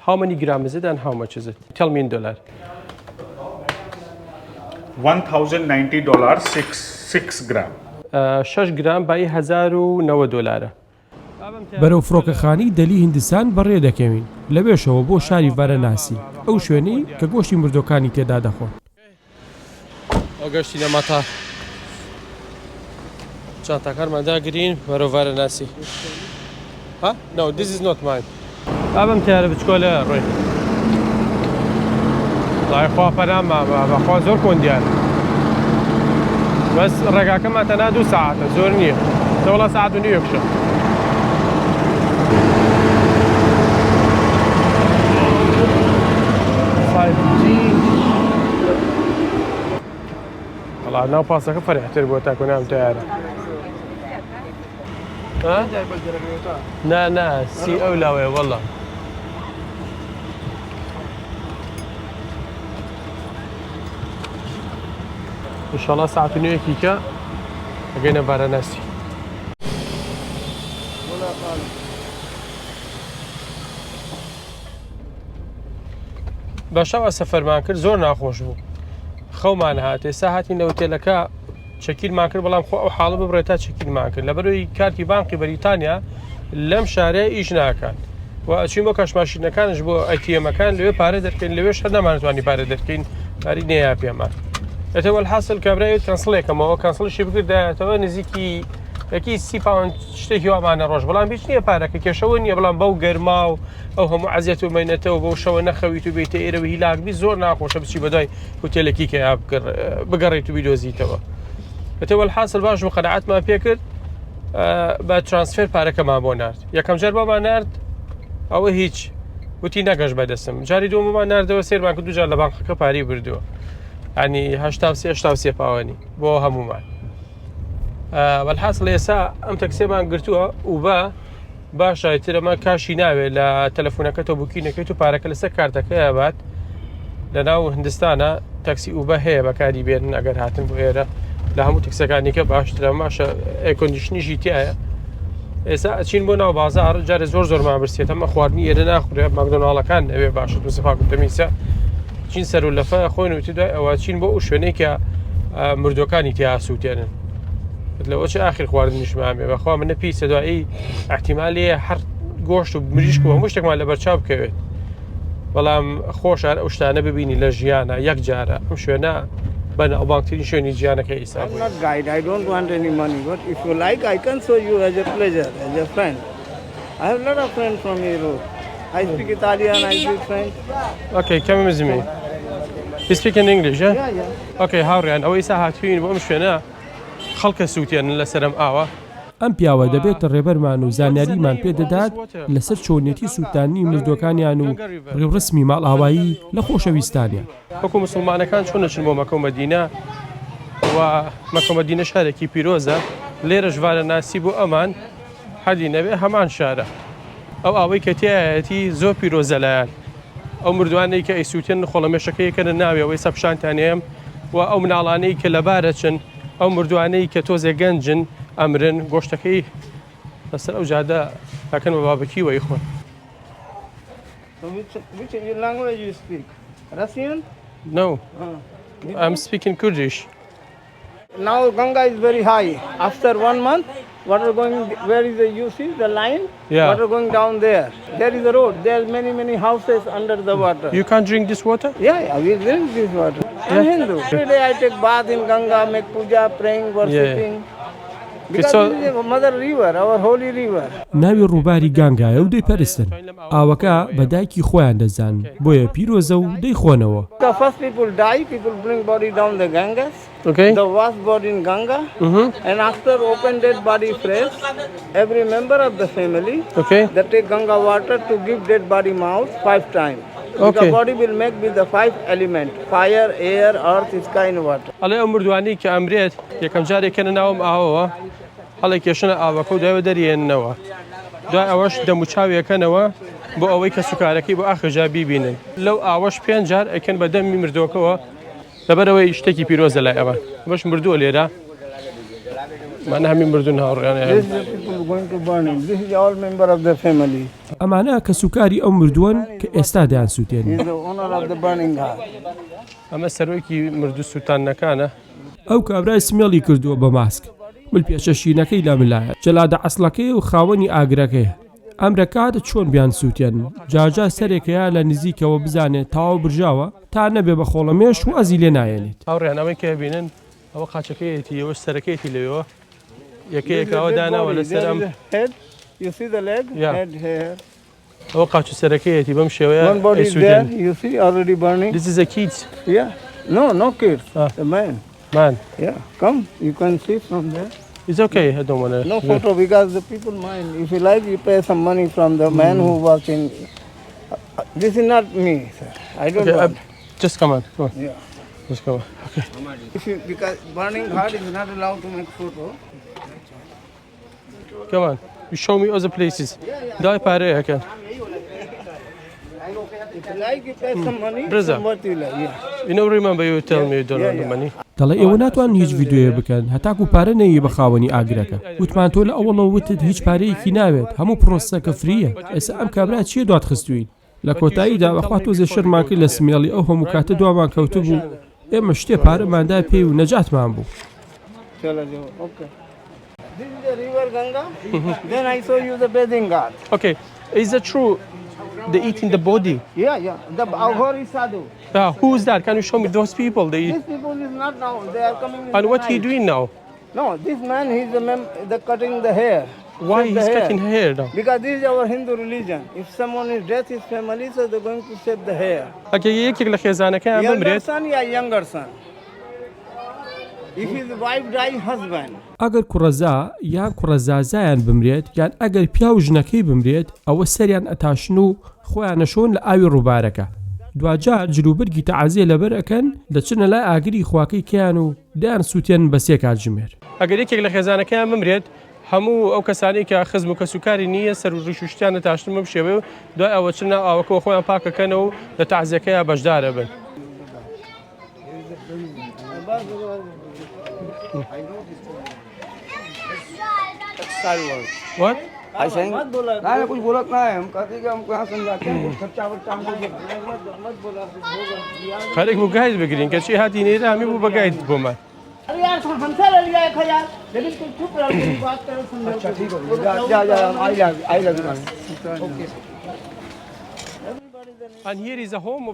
How many gram is it and how much is it? Tell me in dollar. $1,090, 6 gram. شەش گرام بایی 1090 دۆلارە. بەرەو فڕۆکەخانەی دەلی هیندستان بەڕێ دەکەوین، لەوێشەوە بۆ شاری ڤاراناسی، ئەو شوێنەی کە گۆشتی مردووەکانی تێدا دەخۆن. ئەو گەشتینە مەتار جانتاکانمان داگرین بەرەو ڤاراناسی. ها؟ No, this is not mine. ئابم تیارە بچکۆلە ڕۆی. وەڵای خوا پەنامان با بەخوا زۆر کۆن دیارە. بەس ڕێگاکەمان تەنها دوو سەعاتە زۆر نییە. دەوڵا سەعات و نیوێکشە. وەڵا ناو پاسەکە فەرحتر بووە تاکو ناو تەیارە. ها؟ نا نا سی ئەو لاوەیە وەڵا. ئینشاڵڵا ساعت و نوێکی کە ئەگەینە ڤاراناسی. بە شەوە سەفەرمان کرد زۆر ناخۆش بوو خەومان هات ئێستا هاتین لە هوتێلەکە check-in مان کرد بەڵام خۆ ئەو حاڵە ببڕێت تا check-in مان کرد لەبەرەوەی کارتی بانقی بەریتانیا لەم شارەیە ئیش ناکات و ئەچین بۆ cash machine ەکانش بۆ ATM ەکان لەوێ پارە دەرکەین لەوێش هەر نەمانتوانی پارە دەرکەین پاری نەیا پێمان ئەتە وەلحاصل کابرای cancel ێکەمەوە cancel شی بکردایەتەوە نزیکی یەکی سی پاوەند شتێکی وامانە ڕۆژ بەڵام هیچ نییە پارەکە کێشەوە نییە بەڵام بەو گەرما و ئەو هەموو عەزیەت و مەینەتەوە بەو شەوە نەخەویت و بێیتە ئێرە و هیلاک بی زۆر ناخۆشە بچی بەدوای هوتێلێکی کە بگەڕێیت و بیدۆزیتەوە ئەتە وەلحاصل باش و قەناعەتمان پێکرد بە transfer پارەکەمان بۆ نارد یەکەم جار بۆمان نارد ئەوە هیچ وتی نەگەشت بەدەستم جاری دووەممان ناردەوە سێرمان کرد دوجار لە بانقەکە پارەی بردووە ینی هشتا سێ هشتا سێ پاوەنی بۆ هەمومان وەلحاصل ئێسا ئەم تەکسێمان گرتووە و بە باشە ئیتر ئەمە cash ی ناوێت لە تەلەفۆنەکەتەوە booking ەکەیت و پارەکە لەسەر کارتەکەی بات لە ناو هندستانە تاکسی Uber هەیە بەکاری بێنن ئەگەر هاتن بۆ ئێرە لە هەموو تەکسەکانی کە باشترە باشە air condition یشی تایە ئێستا ئەچین بۆ ناو بازار جارێ زۆر زۆرمان برسێت ئەمە خواردنی ئێرە ناخورێ ماکدۆناڵەکان ئەوێ باشە دوسە پاک و تەمیسە چین سەر و لەفە خۆین وتی دوای ئەوە چین بۆ ئەو شوێنەی کە مردوەکانی تیا سووتێنن لەوە چ ئاخر خواردنیشمان بێ بەخوا منە پیسە دوایی احتیمالی هەر گۆشت و مریشک و هەموو شتێکمان لەبەرچاو بکەوێت بەڵام خۆشار ئەو شتانە ببینی لە ژیانە یەک جارە ئەم شوێنە بەناوبانگترین شوێنی جیانەکە ئیسا I'm not guide. I don't want any money. But if you like, I can show you as a pleasure, as a friend. I have a lot of friends from Europe. I speak Italian, I speak French. Okay, come with me. You speak in English, yeah? Yeah, yeah. Okay, هاوڕیان ئەوە ئیسا هاتوین بۆ ئەم شوێنە خەڵکە سووتێنن لەسەرم ئاوە. ئەم پیاوە دەبێتە ڕێبەرمان و زانیاریمان پێ دەدات لەسەر چۆنیەتی سووتاندنی مردووەکانیان و ڕێوڕەسمی ماڵئاوایی لە خۆشەویستانیان. وەکو موسڵمانەکان چۆن دەچن بۆ مەکە و مەدینە و مەکە و مەدینە شارێکی پیرۆزە لێرەش ڤارەناسی بۆ ئەمان حەدی نەبێ هەمان شارە ئەو ئاوەی کە تیایەتی زۆر پیرۆزە لایان ئەو مردوانەی کە ئەیسووتێنن خۆڵەمێشەکە یەکەنە ناوێ ئێستا پیشانتان ئەیەم و ئەو مناڵانەی کە لەبارەچن ئەو مردوانەی کە تۆزێ گەنجن ئەمرن گۆشتەکەی لەسەر ئەو جادە ئەکەن بە barbecue و ئەیخۆن. So which which language you speak? Russian? No, I'm speaking Kurdish. Now Ganga is very high. After one month, water going where is the you see the line? Yeah. Water going down there. There is a road. There are many many houses under the water. You can't drink this water? Yeah, yeah, we drink this water. I'm Hindu. Every day I take bath in Ganga, make puja, praying, worshipping. Because So- this is a mother river, our holy river. ناوی ڕووباری گانگایە و دەیپەرستن. ئاوەکە بە دایکی خۆیان دەزانن، بۆیە پیرۆزە و دەیخۆنەوە. The first people die, people bring body down the Ganges. Okay. The wash body in Ganga. And after open dead body fresh, every member of the family, Okay. they take Ganga water to give dead body mouth 5 times. Okay. The body will make with the 5 element, fire, air, earth, sky and water. ئەڵێ ئەو مردووانەی کە ئەمرێت یەکەم جارێک کەنە ناوم ئاوەوە هەڵێکێشنە ئاوەکە و دوایەوە دەریێننەوە. دوای ئەوەش دەموچاویەکەنەوە بۆ ئەوەی کەسوکارەکەی بۆ ئاخر جار بیبینن. لەو ئاوەش پێنج جار ئەیکەن بە دەمی مردووەکەوە لەبەرئەوەی شتێکی پیرۆزە لای ئەوان. ئەمەش مردووە لێرە. ئەمانە هەمی مردوون هاوڕێیان. ئەمانە کەسوکاری ئەو مردووەن کە ئێستا دەیانسووتێنن. ئەمە سەرۆکی مردوو سووتاندنەکانە. ئەو کابرای سمێڵی کردووە بە ماسک، ملپێچە شینەکەی لە ملایە، جەلادە عەسڵەکەیە و خاوەنی ئاگرەکەیە. ئەمرەکات چۆن بیانسووتێنن، جارجار سەرێک هەیە لە نزیکەوە بزانێ تەواو برژاوە، تا نەبێ بە خۆڵەمێش وازی لێ نایەنێت. هاوڕێیان ئەوەی کە ئەبینن ئەوە قاچەکەیەتی ئەوەش سەرەکەیەتی لەوێوە یەکەیەکە ئەوە داناوە لەسەر ئەم ئەوە قاچ و سەرەکەیەتی بەم شێوەیە ئەیسووتێن. This is a kids. Yeah. No, no kids. Ah. The man. Man. Yeah. Come, you can see from there. It's okay. I don't wanna. No photo because the people mind. If you like, you pay some money from the man who was in. This is not me, sir. I don't Okay, want. just come on. Come on. Yeah. Just come on. Okay. If you, because burning heart is not allowed to make photo. Come on. You show me other places. داوای پارەیە ئەکەن. Brother. You know remember you tell me you don't want the money. دەڵێ ئێوە ناتوانن هیچ ڤیدیۆیە بکەن هەتاکو پارە نەیی بە خاوەنی ئاگرەکە وتمان تۆ لە ئەوەڵەوە وتت هیچ پارەیەکی ناوێت هەموو پرۆسەکە فریە ئێستا ئەم کابرا چیە دوات خستوین لە کۆتاییدا بەخوا تۆزێ شەرمان کرد لە سمێڵی ئەو هەموو کاتە دوامان کەوتبوو ئێمە شتێ پارەمان دا پێی و نەجاتمان بوو. Okay, is it true they eating the body? Yeah, yeah. The Aghori Sadhu. Who is that? Can you show me those people? They eat. These people is not now. They are coming. And what he doing now? No, this man he's the mem the cutting the hair. Why Save the he's hair. cutting hair now? Because this is our Hindu religion. If someone is death, his family, so they're going to save the hair. ئەگەر یەکێک لە خێزانەکەیان Younger بمرێت son, yeah, younger son. If his wife die, husband. ئەگەر کوڕەزا یان کوڕەزازایان بمرێت یان ئەگەر پیاو ژنەکەی بمرێت ئەوە سەریان ئەتاشن و خۆیان ئەشۆن لە ئاوی ڕووبارەکە دواجار جلوبەرگی تەعزیە لەبەر ئەکەن دەچنە لای ئاگری خواکەی کەیان و دەیان سوتێنن بە سێ کاتژمێر. ئەگەر یەکێک لە خێزانەکەیان بمرێت هەموو ئەو کەسانەی کە خزم و کەسوکاری نییە سەر و ڕیش و شتیان دەتاشن بەم شێوەیە و دوای ئەوە چنە ناو ئاوەکەوە خۆیان پاکەکەنەوە و لە تەعزیەکەیا بەشدارەبن. What? خەریک بوو گاید بگرین کەچی هاتین ئێرە هەمی بوو بە گاید بۆمان.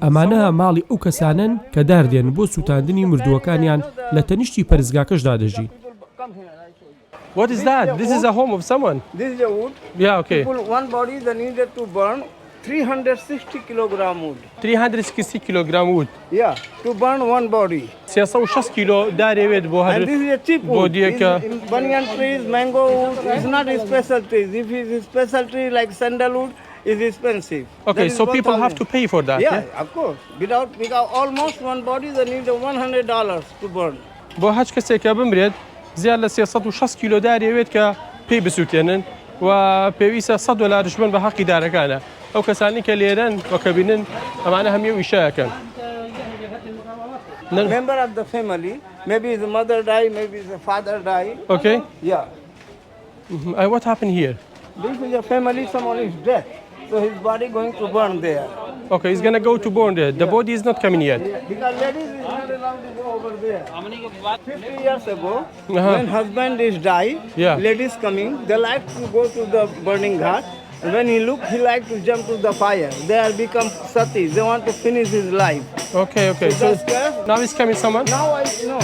ئەمانە ماڵی ئەو کەسانەن کە دار دێن بۆ سووتاندنی مردووەکانیان لە تەنیشتی پەرستگاکەشدا دەژین. What is that? This is a home of someone. This is a wood. Yeah, okay. People, one body they needed to burn 360 kilogram wood. 360 kilogram wood. Yeah, to burn one body. 360 کیلۆ دارێوێت بۆ هەر And this is a cheap wood. بۆدیەکە. This is banyan trees, mango wood. It's not a special trees. If it's a special tree like sandalwood, is expensive. Okay, That is so people have 1,000. to pay for that. Yeah, Yeah? of course. Without because almost one body they need $100 to burn. بۆ هەچ کەسێکە بمرێت زیاد لە 360 کیلۆ داری ئەوێت کە پێی بسووتێنن و پێویستە 100 دۆلاریش بن بە حەقی دارەکانە ئەو کەسانی کە لێرەن و کە بینن ئەمانە هەمی ئەو ئیشە ئەکەن. Member of the family, maybe the mother die, maybe the father die. Okay. Yeah. What happened here? This is a family, someone is dead. So his body going to burn there. Okay, he's gonna go to burn there. The body is not coming yet. Yeah, because ladies is not allowed to go over there. 50 years ago, Uh-huh. when husband is die, Yeah. ladies coming, they like to go to the burning ghat. And when he look, he like to jump to the fire. They are become sati. They want to finish his life. Okay, okay. So So that's scared. now is coming someone. Now I know.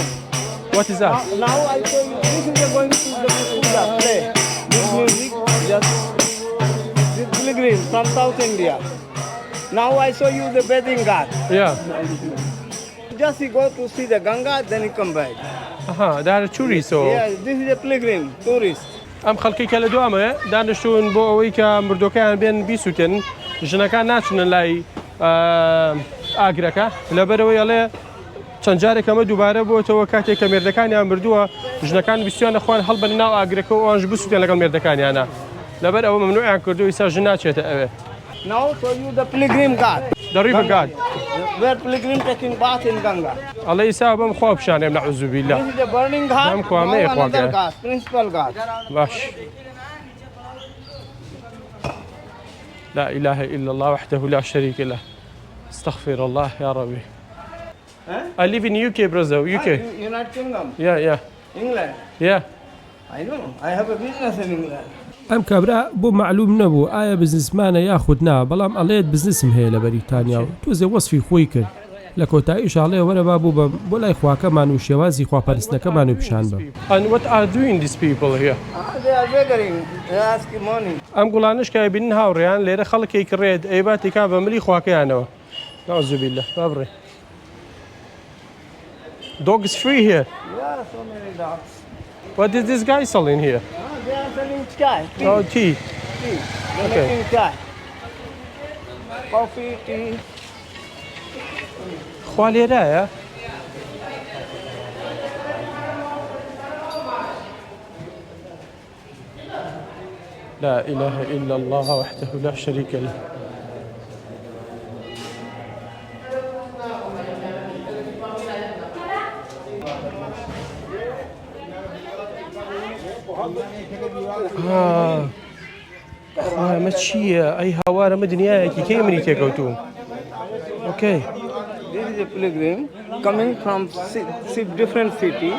What is that? Now, now I show you. This is the going to the puja play. This music just this pilgrim from South India. Now I show you the bathing ghat. Yeah. Just he go to see the Ganga, then he come back. Aha, they are tourists. So. Yeah, this is a pilgrim, tourist. ئەم خەڵکەی کە لە دوامەیە دانیشتوون بۆ ئەوەی کە مردوەکەیان بێن بیسووتێن ژنەکان ناچنە لای ئاگرەکە لەبەرەوەی ئەڵێ چەند جارێک ئەمە دووبارە بۆتەوە کاتێک کە مێردەکانیان مردووە ژنەکان ویستویانە خۆیان هەڵبەنە ناو ئاگرەکە و ئەوانش بسوتێن لەگەڵ مێردەکانیانە لەبەر ئەوە مەمنوعیان کردووە ئیستا ژن ناچێتە ئەوێ. Now show you the pilgrim ghat. The river ghat. Where pilgrim taking bath in Ganga. ئەڵێ ئیسا بەم خوا پیشانێم نەعوزو بیللە. This is the burning ghat. بەم خوا مەیە Now خوا another گەیە. ghat, principal ghat. باش. لا اله الا الله وحده لا شريك له استغفر الله يا ربي I live in UK brother UK Ah, United Kingdom. yeah yeah England. yeah I know. I have a business in England. ئەم کابرا بۆم مەعلوم نەبوو ئایا بزنسمانە یاخود نا بەڵام ئەڵێت بزنسم هەیە لە بەریتانیا و تۆزێ وەسفی خۆی کرد لە کۆتاییش ئەڵێ وەرە با بووبەم بۆ لای خواکەمان و شێوازی خواپەرستنەکەمان و پیشان بەم. And what are doing these people here? Ah, they are begging. They ask money. ئەم گوڵانەش کە ئەیبینن هاوڕێیان لێرە خەڵک ئەیکڕێت ئەیبات ئەیکا بە ملی خواکەیانەوە نعوذ باللە با بڕێ Dogs free here. Yeah, so many dogs. What is this guy selling here? Ah, they are selling chai. Tea. Oh, tea. Tea. They're Okay. making chai. Coffee, tea. خوا لێرایە؟ لا اله الا الله وحده لا شريك له ئەمە چییە ئەی هاوارە مە دنیایەکی کەی منی تێکەوتوو ئۆکەی This is a pilgrim coming from different city.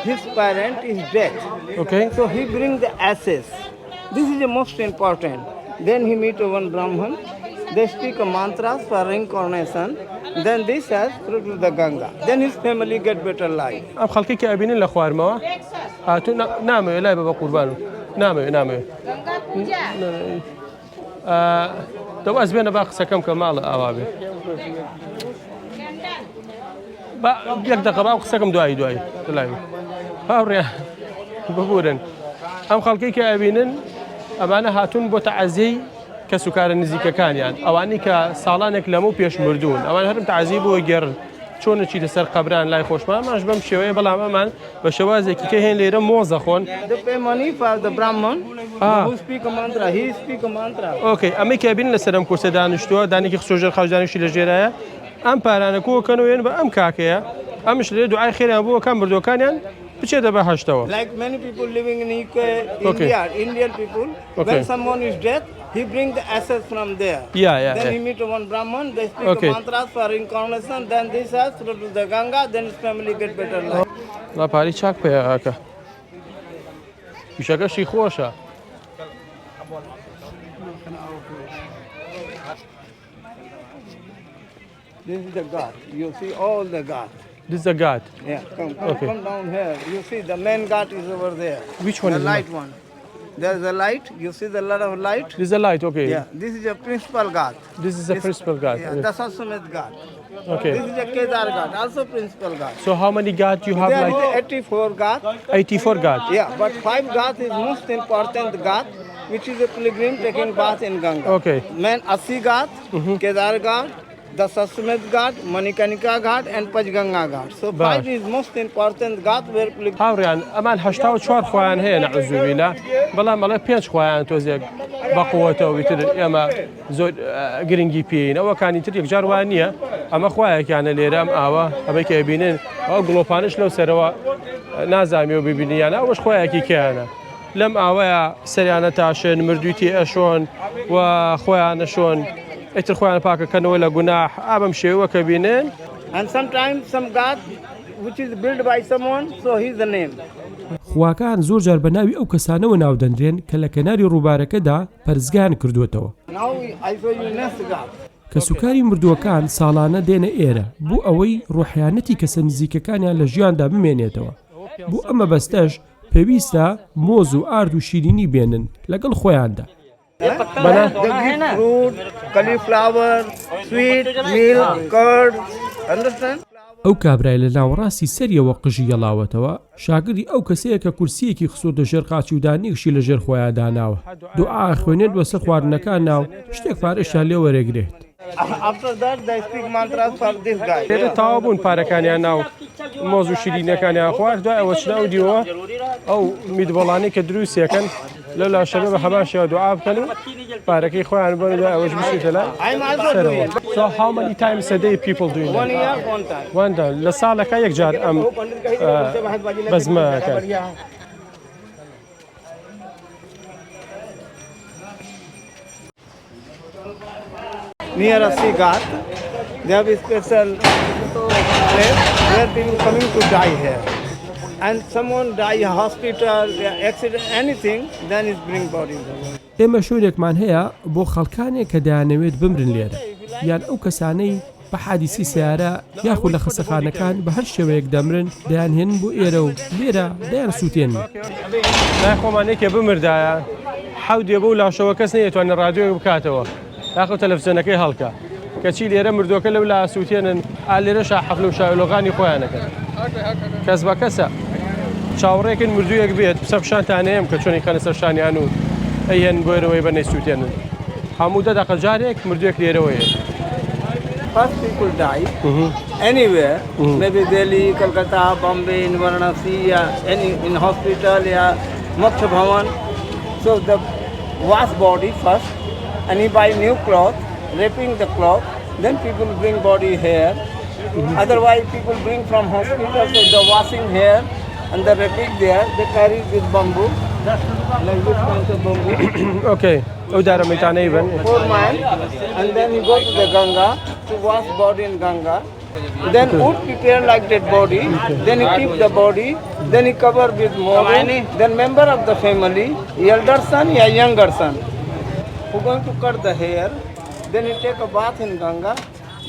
His parent is dead. Okay. So he bring the ashes. This is the most important. Then he meet one Brahman. They speak a mantras for reincarnation. Then this has through to the Ganga. Then his family get better life. ئەم خەڵکی کە ئەبینن لە خوارمەوە هاتوون نامەوێ لای بە بە قوربانم نامەوێ نامەوێ دە واز بێنە با قسەکەم کە ماڵە ئاوا بێ با یەک دەقە با قسەکەم دوایی دوایی لای هاوڕێ ببورن ئەم خەڵکەی کە ئەبینن ئەمانە هاتوون بۆ تەعەزیەی کەسوکارە نزیکەکانیان ئەوانەی کە ساڵانێک لەمەو پێش مردوون ئەوان هەرم تەعەزیەی بۆ گێڕن چۆن چیتە سەر قەبران لای خۆشمان ئەمانش بەم شێوەیە بەڵام ئەمان بە شێوازێکی کە هێن لێرە مۆزە خۆن ئۆکەی ئەمەی کە بین لەسەر ئەم کورسە دانیشتووە دانێکی خستۆ ژێر خاچ دانیشتی لە ژێرایە ئەم پارانە کۆکەنەوە یێن بە ئەم کاکەیە ئەمش لێ دوعای خێریان بۆ کام مردووەکانیان بچێتە بەهەشتەوە. Like many people living in UK, Okay. India, Indian people, Okay. when someone is dead, he bring the ashes from there. Yeah, yeah, Then yeah. he meet one Brahman, they speak Okay. mantras for reincarnation, then this has through to the Ganga, then his family get better life. وەڵا پارەی چاک پەیا ئەکا. ئیشەکەشی خۆشە. This is the ghat. You see all the ghat. This is the ghat. Yeah, come, come, Okay. come down here. You see the main ghat is over there. Which one The is light one. There's a light. You see the lot of light. This is the light, okay. Yeah, this is a principal ghat. This is the principal ghat. Yeah, Okay. the Sasumit ghat. Okay. This is a Kedar ghat, also principal ghat. So how many ghat you have There like is 84 ghat. 84 ghat. Yeah, but 5 ghat is most important ghat, which is a pilgrim taking bath in Ganga. Okay. Main Asi ghat, Kedar ghat, the Sasumit ghat, Manikarnika ghat and Panchganga ghat. So باش. 5 is most important ghat where pilgrim هاوڕیان ئەمان 84 خۆیان هەیە نەعوزوبیلا بەڵام ئەڵێ پێنج خۆیان تۆزێک بەقوەتەوە ئیتر ئێمە زۆر گرنگی پێین ئەوەکانی تر یەکجار وان نییە ئەمە خوایەکیانە لێرە ئەم ئاوە ئەمەی کە ئەبینن ئەو گڵۆپانش لەو سەرەوە نازامی و ببینیانە ئەوەش خوایەکی کیانە لەم ئاوەیە سەریانە تاشن مردووی تێ ئەشۆن و خۆیان ئەشۆن ئیتر خۆیان پاکەکەنەوە لە گوناح ئا بەم شێوە کە بینن. And sometimes some god which is built by someone so he's the name. خواکان زۆر جار بە ناوی ئەو کەسانەوە ناودەنرێن کە لە کەناری ڕووبارەکەدا پەرستگایان کردووەتەوە. Now I show you next god. کەسوکاری مردووەکان ساڵانە دێنە ئێرە بۆ ئەوەی ڕۆحیانەتی کەسە نزیکەکانیان لە ژیاندا بمێنێتەوە، بۆ ئەم مەبەستەش پێویستە مۆز و ئارد و شیرینی بێنن لەگەڵ خۆیاندا. ئەو کابرای لە ناوەڕاستی سەریەوە قژی یەڵاوەتەوە، شاگردی ئەو کەسەیە کە کورسییەکی خستۆتە ژێر قاچی و دانیکشی لە ژێر خۆیا داناوە، دوعا ئەخوێنێت بەسەر خواردنەکانا و شتێک پارەشیان لێ وەرەگرێت. لێرە تەواو بوون پارەکانیان ناو مۆز و شیرینەکانیان خوارد دوای ئەوە چنە ئەو دیوە ئەو میدبۆڵانەی کە دروستیەکەن لەو لاشەبە بە هەمان شێوە دوعا بکەن و پارەکەی خۆیان بۆن دوای ئەوەش بچێتە لای سەرەوە. So how many times a day people doing that? One time. لە ساڵەکە یەک جار ئەم بەزمەکەن. Near Assi Ghat, they have a special place where people coming to die here. And someone die hospital, accident, anything, then is bring body. ئێمە شوێنێکمان هەیە بۆ خەڵکانێک کە دەیانەوێت بمرن لێرە، یان ئەو کەسانەی بە حادیسەی سەیارە یاخود لە خەستەخانەکان بە هەر شێوەیەک دەمرن دەیانهێنن بۆ ئێرە و لێرە دەیانسووتێنن. لای خۆمان یەکێ بمردایە حەودێ بەو لاشەوە کەس نەیەتوانی ڕادیۆیەک بکاتەوە یاخود تەلەفزیۆنەکەی هەڵکا کەچی لێرە مردووەکە لەو لا ئەسووتێنن ئا لێرەشا حەفلە و شایۆلۆغانی خۆیان ئەکەن کەس بە کەسە چاوەڕێکن مردوویەک بێت پسە پیشانتان ئەیەم کە چۆنی خەنە سەر شانیان و ئەیهێنن بۆ ئێرەوەی بە نەیسووتێنن هەموو دە دەقە جارێک مردوویەک لێرەوەیە. First people die anywhere, maybe Delhi, Calcutta, Bombay, in Varanasi, yeah, any in hospital, yeah, Moksha Bhavan. So the wash body first, and he buy new cloth, wrapping the cloth. Then people bring body here. Otherwise, people bring from hospital. So the washing here and the wrapping there, they carry with bamboo, like this kind of bamboo. Okay ئەو دارە مەیتانەی بن. Four man, and then he go to the Ganga to wash body in Ganga. Then wood prepare like dead body. Then he keep the body. Then he cover with mourning. Then member of the family, elder son or younger son, who going to cut the hair. Then he take a bath in Ganga.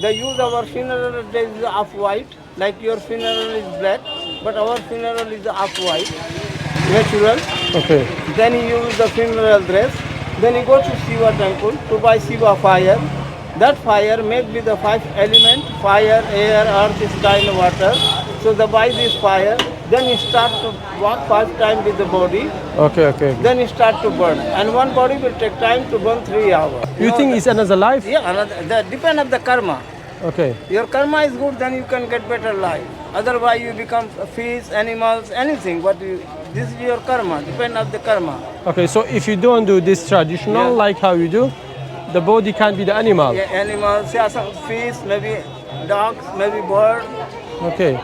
They use our funeral dress is off white, like your funeral is black, but our funeral is off white, natural. Okay. Then he use the funeral dress. Then he go to Shiva temple to buy Shiva fire. That fire made with the five element, fire, air, earth, sky and water. So they buy this fire. Then he start to walk five times with the body. Okay, okay. Then he start to burn. And one body will take time to burn 3 hours. You think it's another life? Yeah, another, that depend of the karma. Okay. Your karma is good, then you can get better life. Otherwise you become fish, animals, anything. But you, this is your karma, depend of the karma. Okay, so if you don't do this traditional Yeah. like how you do, the body can be the animal. Yeah, animals, yeah, some fish, maybe dogs, maybe bird. Okay.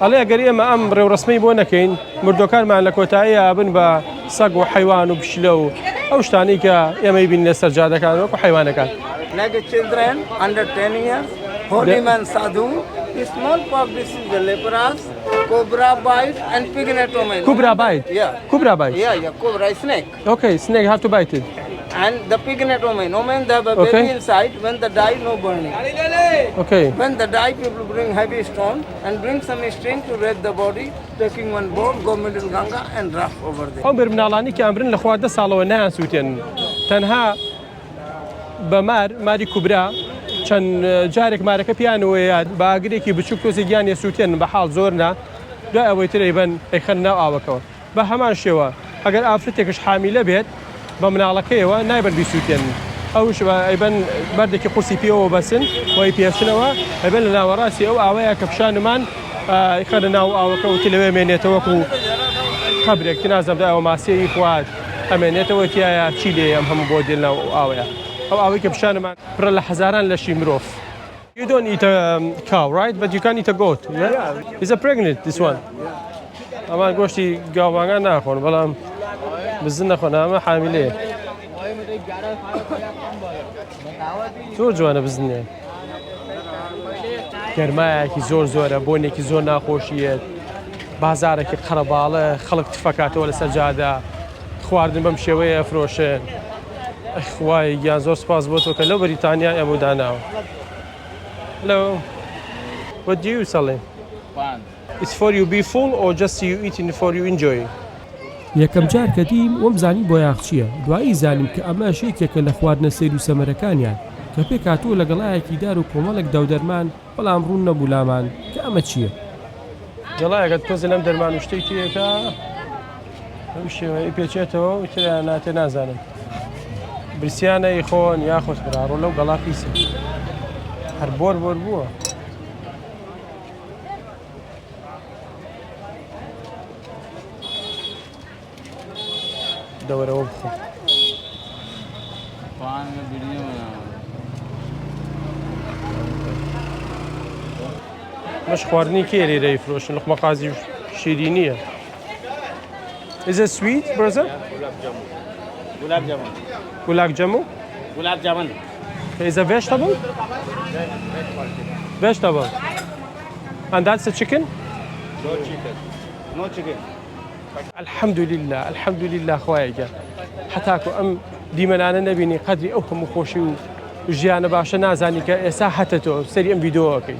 ئەڵێ ئەگەر ئێمە ئەم ڕێوڕەسمەی بۆ نەکەین مردۆکانمان لە کۆتاییە بن بە سەگ و حەیوان و پشیلە و ئەو شتانەی کە ئێمەی بین لەسەر جادەکان وەکو حەیوانەکان. Like a children under 10 years, holy man sadhu, small pox this is the lepras, cobra bite and pignet omen. Cobra bite? Yeah. Cobra bite? Yeah, yeah, cobra, snake. Okay, snake have to bite it. And the pignet omen, omen they have a baby Okay. inside, when the die no burning. Okay. When the die people bring heavy stone and bring some string to wrap the body, taking one boat, go middle Ganga and wrap over there. ئەو مێرمناڵانەی کە ئەمرن لە خوار دە ساڵەوە نایانسووتێنن تەنها بە مار، ماری کوبرا، چەند جارێک مارەکە پیانەوەیە بە ئاگرێکی بچووک تۆزێک گیان ئەسووتێنن بە حاڵ زۆر نا دوای ئەوەی تر ئەیبەن ئەیخەنە ناو ئاوەکەوە بە هەمان شێوە ئەگەر ئافرەتێکش حامیلە بێت بە مناڵەکەیەوە نایبەن بیسووتێنن ئەوش ئەیبەن بەردێکی قورسی پێوە بەسن و ئەیپێچنەوە ئەیبەن لە ناوەڕاستی ئەو ئاوەیە کە پیشانمان ئەیخەنە ناو ئاوەکە و لەوێ مێنێتەوە وەکو قەبرێک نازانم ئەوە ماسیەی خوارد ئەمێنێتەوە تایە چی لێ ئەم هەموو بۆ دێن ناو ئەو ئاوەیە ئەو ئاوەی کە پیشانمان پڕە لە هەزاران لەشی مرۆڤ. You don't eat a cow, right? But you can eat a goat. Yeah? Is a pregnant this one? ئەمان گۆشتی گاوانگان ناخۆن بەڵام بزن نەخۆن ئەمە حامیلەیە زۆر جوانە بزنێ گەرمایەکی زۆر زۆرە بۆنێکی زۆر ناخۆشیەت بازارێکی قەرەباڵە خەڵک تفەکاتەوە لەسەر جادە خواردن بەم شێوەیە ئەفرۆشن خوای گیان زۆر سپاس بۆ تۆ کە لەو بەریتانیا ئێمە داناوە Hello. What do you selling? It's for you be full or just you eating for you enjoy? یەکەم جار کە دیم وەم زانی بۆیاخچییە، دوایی زانیم کە ئەمەش یەکێکە لە خواردنە سەیر و سەمەرەکانیان کە پێکهاتووە لە گەڵایەکی دار و کۆمەڵێک داودەرمان، بەڵام ڕوون نەبوو لامان کە ئەمە چییە. گەڵایەکە تۆزێ لەم دەرمان و شتەی تێکا ئەم شێوەیە پێچێتەوە و تریان ناتێ نازانم برسیانە ئیخۆن یاخود براڕۆ لەو گەڵا پیسە. هەر بۆر بۆر بووە. دەوەرەوە بخۆ. مەش خواردنی کێ لێرە ئیفرۆشن لقمە قازی و شیرینیە. Is it sweet, brother? Gulab jamun. Gulab jamun? Gulab jamun. Is a vegetable? Vegetable. And that's a chicken? No chicken. No chicken. الحمدللە الحمدللە خوایە گیان هەتاکو ئەم دیمەنانە نەبینی قەدری ئەو هەموو خۆشی و ژیانە باشە نازانی کە ئێسا هەتە تۆ سەری ئەم ڤیدۆکەی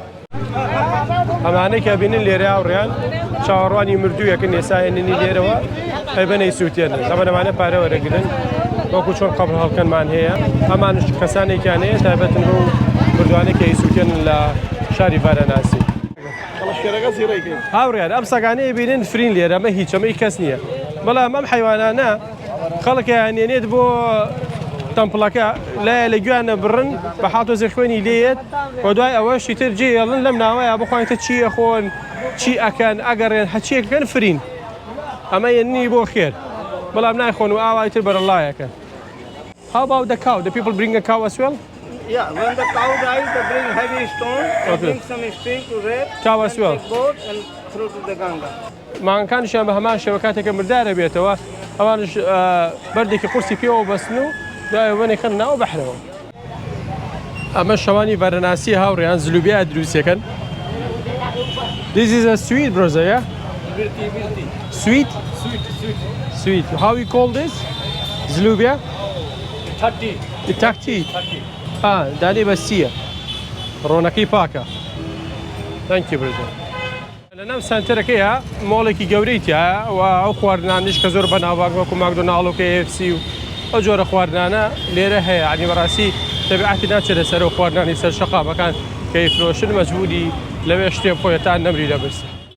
ئەمانەی کە بینن لێرە هاوڕێیان چاوەڕوانی مردوویەکن ئێسا هێننی لێرەوە ئەیبەنەی سووتێنن تەبەن ئەمانە پارە وەرەگرن وەکو چۆن قەبر هەڵکەنمان هەیە ئەمانش کەسانێکیان هەیە تایبەتن بەو مردوانەی کە ئەیسووتێنن لە شاری ڤاراناسی. هاوڕێیان ئەم سەگانەی بینن free ن لێرە ئەمە هیچ ئەمە کەس نییە بەڵام ئەم حیوانانە خەڵکیان نێنێت بۆ temple ەکە لایە لە گویانە بڕن بە حاڵ تۆزێ خوێنی لێیەت و دوای ئەوەش تر جێ ئێڵن لەم ناوەیە بخوێنتە چی ئەخۆن چی ئەکەن ئەگەڕێن هەچیەکەن free ن ئەمە یەنی بۆ خێر بەڵام نایخۆن و ئاوای تر بەرەڵایەکەن. How about the cow? The people bring a cow as well? Yeah, when the cow dies, they bring heavy stone, they Okay. bring some string to wrap, Cow as and well. take boat and throw to the Ganga. مانگەکانیشیان بە هەمان شێوە کاتێک کە مردارە بێتەوە ئەوانش بەردێکی قورسی پێوە بەستن و دوای ئەوەنی خەن ناو بەحرەوە. ئەمە شەوانی ڤەرەناسی هاوڕێیان زلوبیا دروستەکەن. This is a sweet brother, yeah? Sweet? Sweet. How you call this? Zlubia? Takti. Ah, دانی بەسیە. ڕۆنەکەی پاکە. Thank you brother. لە ناو سەنتەرەکەیە مۆڵێکی گەورەی تایە و ئەو خواردنانیش کە زۆر بەناوبانگ وەکو ماکدۆناڵد و KFC و ئەو جۆرە خواردنانە لێرە هەیە عنی بەڕاستی تەبیعەتی ناچێتە سەر ئەو خواردنانی سەر شەقامەکان کە ئیفرۆشن مەجبوری لەوێ شتێ بخۆیە تا نەمری لە برسا.